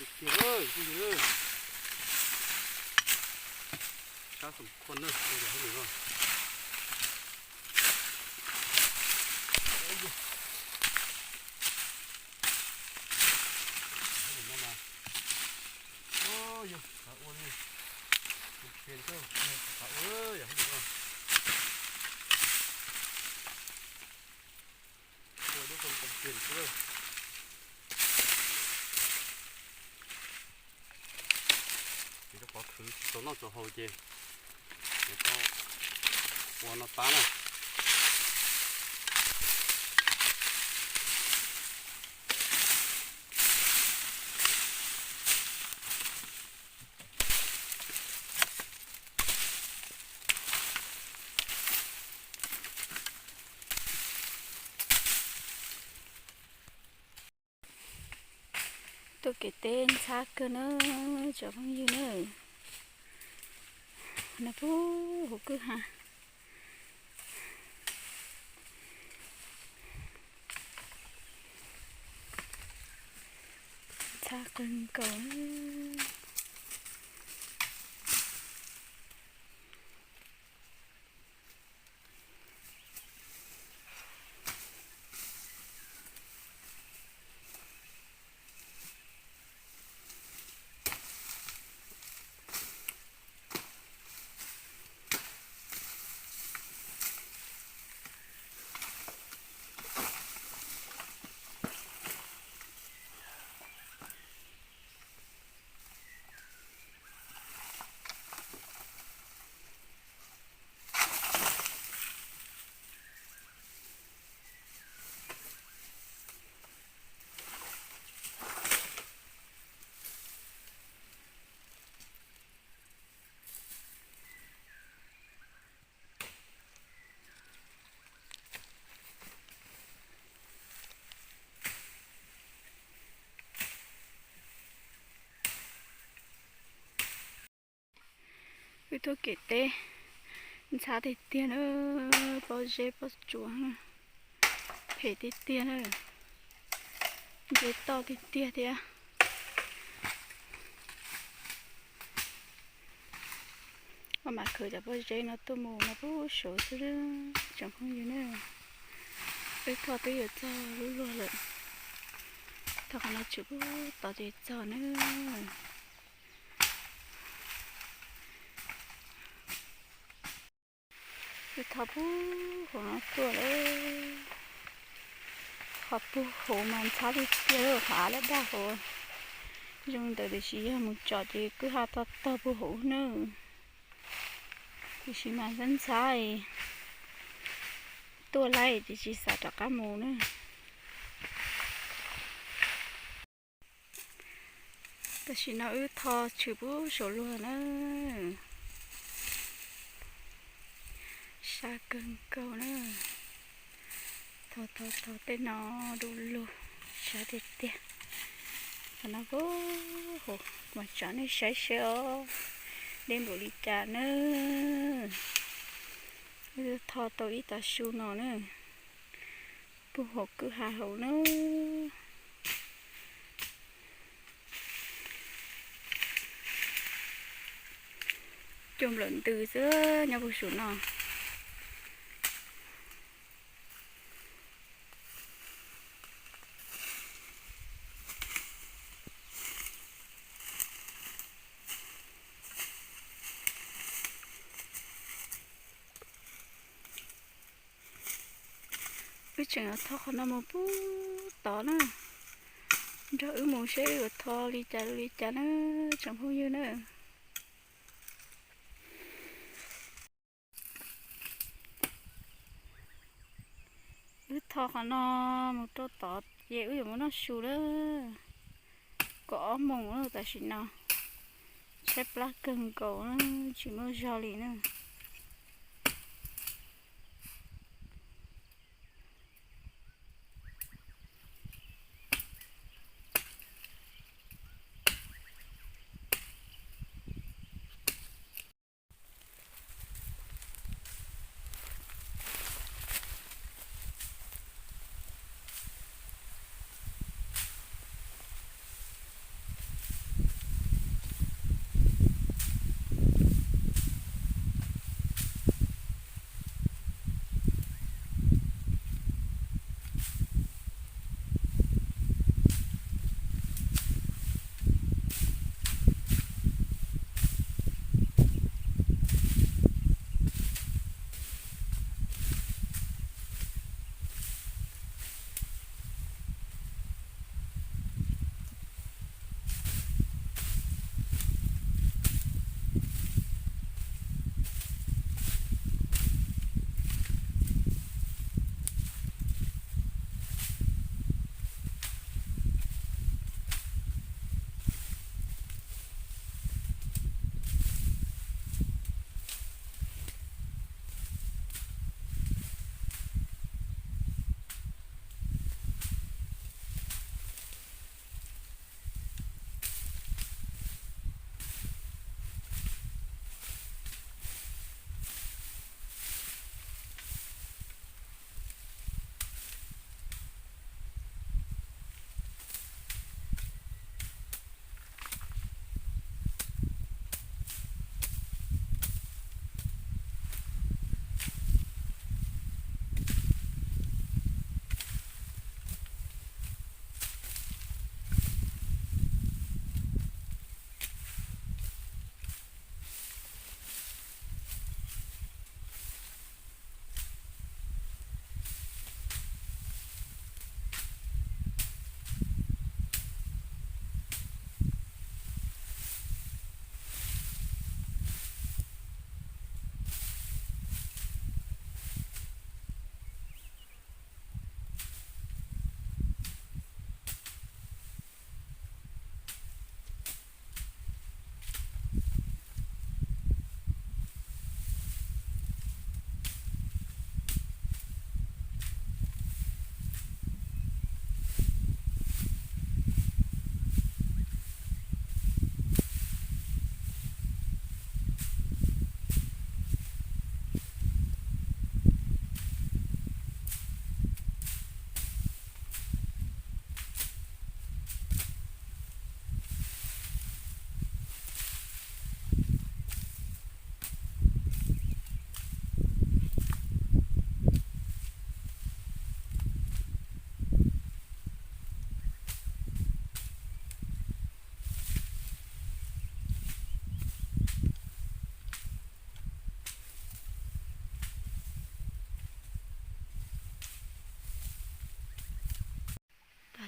Tiag lawm, phooj ywg na. Sab xoom khuam na, yog hauj lwm no. Hauj lwm no mas, yog qhov ua li, qhov ua yog hauj lwm no. Ua lub qhov ua xwb. Ces rau qhov khwv tsis tau noj tau haus ces, ces tau ua no pab na. Tuaj kev teb ntxhab kawg na, tsoom phooj ywg na. No puag hauv kwj ha. Ntxhab kawg nkaus. Wb tuaj kev teb ntxhab tiag tiag na, pob zeb pob tsuas phem tiag tiag na, nce toj tiag tiag thiab. Koj mam khwv cov pob zeb no tuaj mus no puag saud xwb tsoom phooj ywg na. Wb thoj twb yuav txog lub luag lawm, thoj qhov no tshwm puag tod ces txog na. Wb thoj puag hauv no tuaj lawm. Qhov puag hauv mas ntxhab tiag tiag, qhov av laj daj hauv. Zoo ntawd tiam sis yog mus tsom ces kwj ha tog tog puag hauv na. Tiam sis mas ntxhab ntxhab, tuaj laij ces tsis xav rov qab mus na. Tam sim no wb thoj tshwm puag saud luag na. Sab kawg nkaus na. Thoj thoj thoj tej no du lug, sab tiag tiag. Qhov no puag hauv, kuv mam tso nej saib seb os, deb npaum li cas na. Wb thoj tau ib tav su no na, puag hauv kwj ha hauv na. Cua nplawm ntws xwb nyob puag saum no. Wb tseem yuav thoj qhov no mus puag tod na. Nrog wb mus seb wb yuav thoj li cas li cas na, tsoom phooj ywg na. Wb thoj qhov no mus rau tod ces wb yuav mus noj su lawm. Kaum ob moos lawm tam sim no, tshaib plab kawg nkaus, tsis muaj zog li na.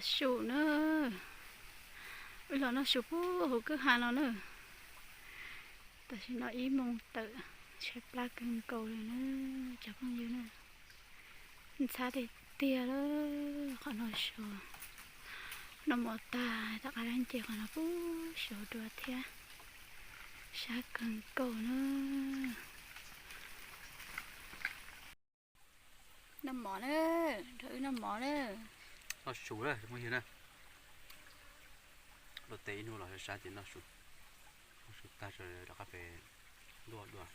Su na, wb los noj su puag hauv kwj ha no na. Tam sim no ib moos tawm, tshaib plab kawg nkaus li na cov phooj ywg na. Ntxhab tiag tiag li qhov no su. Noj mov tag rov qab los nce qhov no puag saud dua thiab. Sab kawg nkaus na. Noj mov na, nrog wb noj mov na. Noj su na phooj ywg na. Luaj teb ib hnub los sab sab ces noj su. Noj su tag rov qab pem ntuj dua.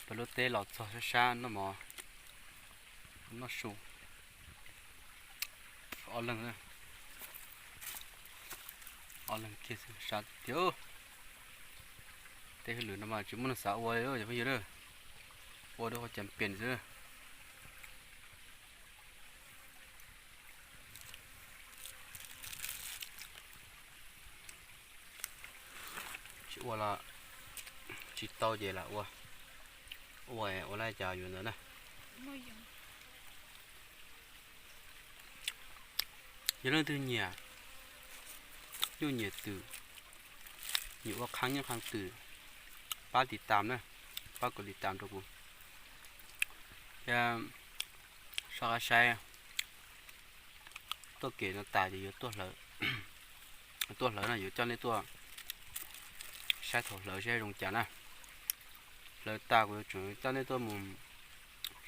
Peb lub teb los txog sab sab noj mov, noj su. Ob leeg, ob leeg kiag sab tiag. Tej hauj lwm no mas tsis muaj neeg xav ua li cov phooj ywg, ua rau qhov cas pem xwb. Tsis ua los tsis tau ces lam ua, ua ua li cas yuav ntawd na. Yog leej twg nyiam nyuj nyiam twm, nyiam ua qhaab nyuj qhaab twm, pab tiv tam na, pab kom tiv tam rau kuv thiab. Soj qab saib tuaj kev no tas ces yuav tuaj hlawv, tuaj hlawv no yuav coj nej tuaj saib thaum hlawv saib zoo cas na. Hlawv tas kuv yuav tseem coj nej tuaj mus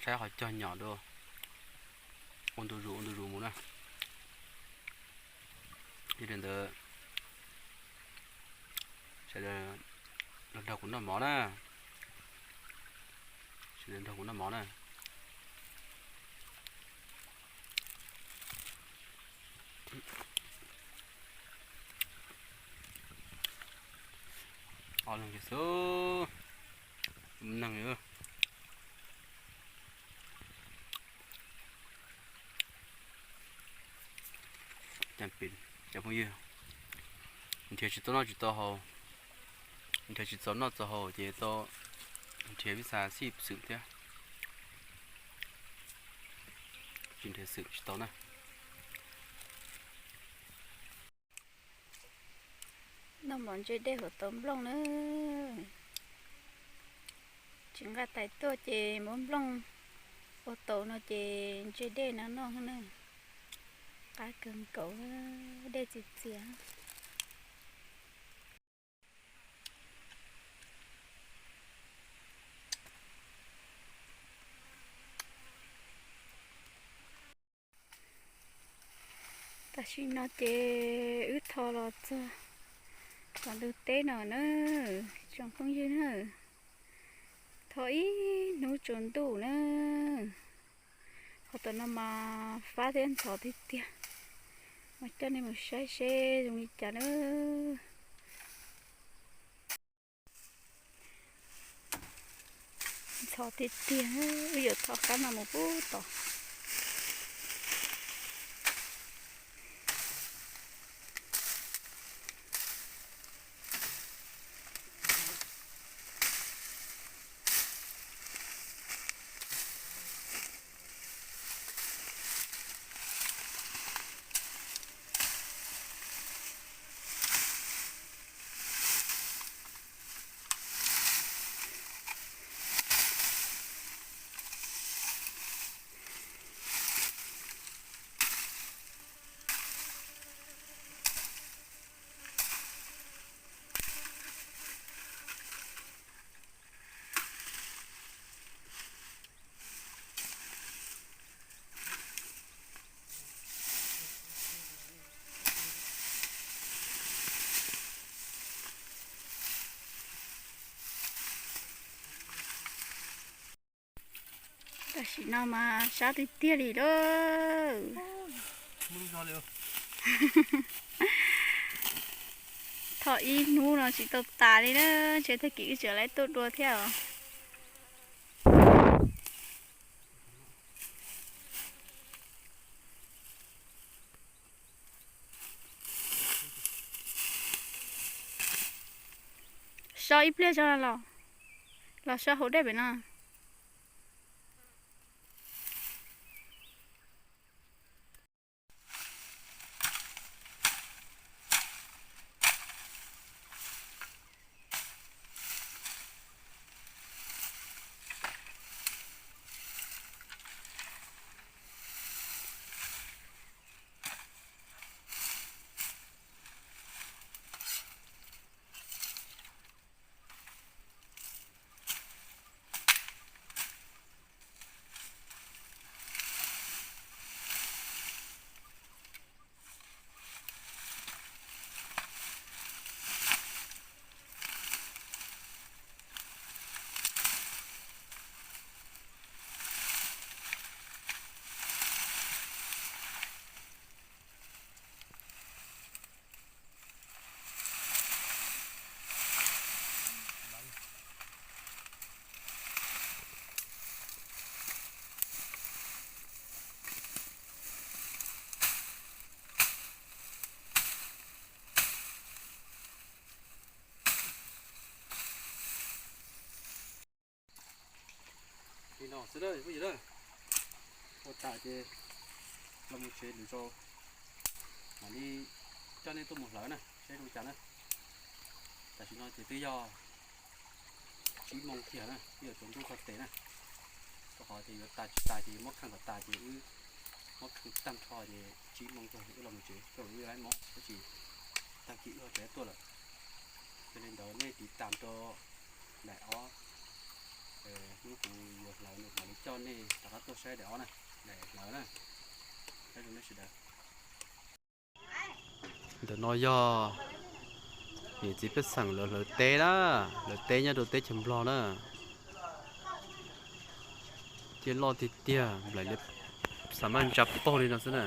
saib qhov cog nyom dua, ua ntu zus ua ntu zus mus na. Yog li ntawd, sawv daws los nrog kuv noj mov na, sawv daws nrog kuv noj mov na. Ob leeg xwb, neeg. Cov phooj ywg, nrhiav tsis tau noj tsis tau haus, nrhiav tsis txaus noj txaus haus ces tau nrhiav pis xas xij xwm thiab, tsis nrhiav xwm tsis tau na. Noj mov ntse dej hauv tauv nplooj na. Tsis nqa tais tuaj ces muab nplooj ua tau no ces ntse dej no noj na. Qab kawg nkaus, dej txias txias. Tam sim no ces wb tho los txog tom ntug teb no na, tsoom phooj ywg na. Tho ib hnub tsaus ntuj na. Qhov tom no mas fab thiab ntxhov tiag tiag. Mas coj nej mus saib seb zoo li cas na. Ntxhov tiag tiag, wb yuav tho qab no mus pub tod. Tam sim no mas sab tiag tiag li lauj. Tho ib hnub no tsis tau tas li na, ntshe tag kis wb tseem lawv tuaj dua thiab os. So ib pliag tso los, los so hauv dej pem no. Xwb na, ua tas ces los mus tsev lwm zaus mam li coj nej tuaj mus hlawv na, saib zoo cas na. Tam sim no ces twb yog tsib moo kiag na, twb yog tsaus ntuj txog tes na. Rau qhov tias yuav tas tsis tas ces muab kheej kom tas ces wb muab kheej tag nrho ces tsib moo kiag wb los mus tsev, wb laib mob tab sis tag kis wb ho tseem tuaj lawm. Yog li ntawd nej tiv tam rau daim ob, hnub kuv yuav hlawv mam li coj nej rov qab tuaj saib daim ob na, daim hlawv na. Saib zoo nej sawv daws. Ntawm no yog niam txiv pej xeem lawv hlawv teb na, hlawv teb nyob rau teb chaws Nplog na. Ciaj loj tiag tiag, nplaim li xav maj ntsa paug li no xwb na.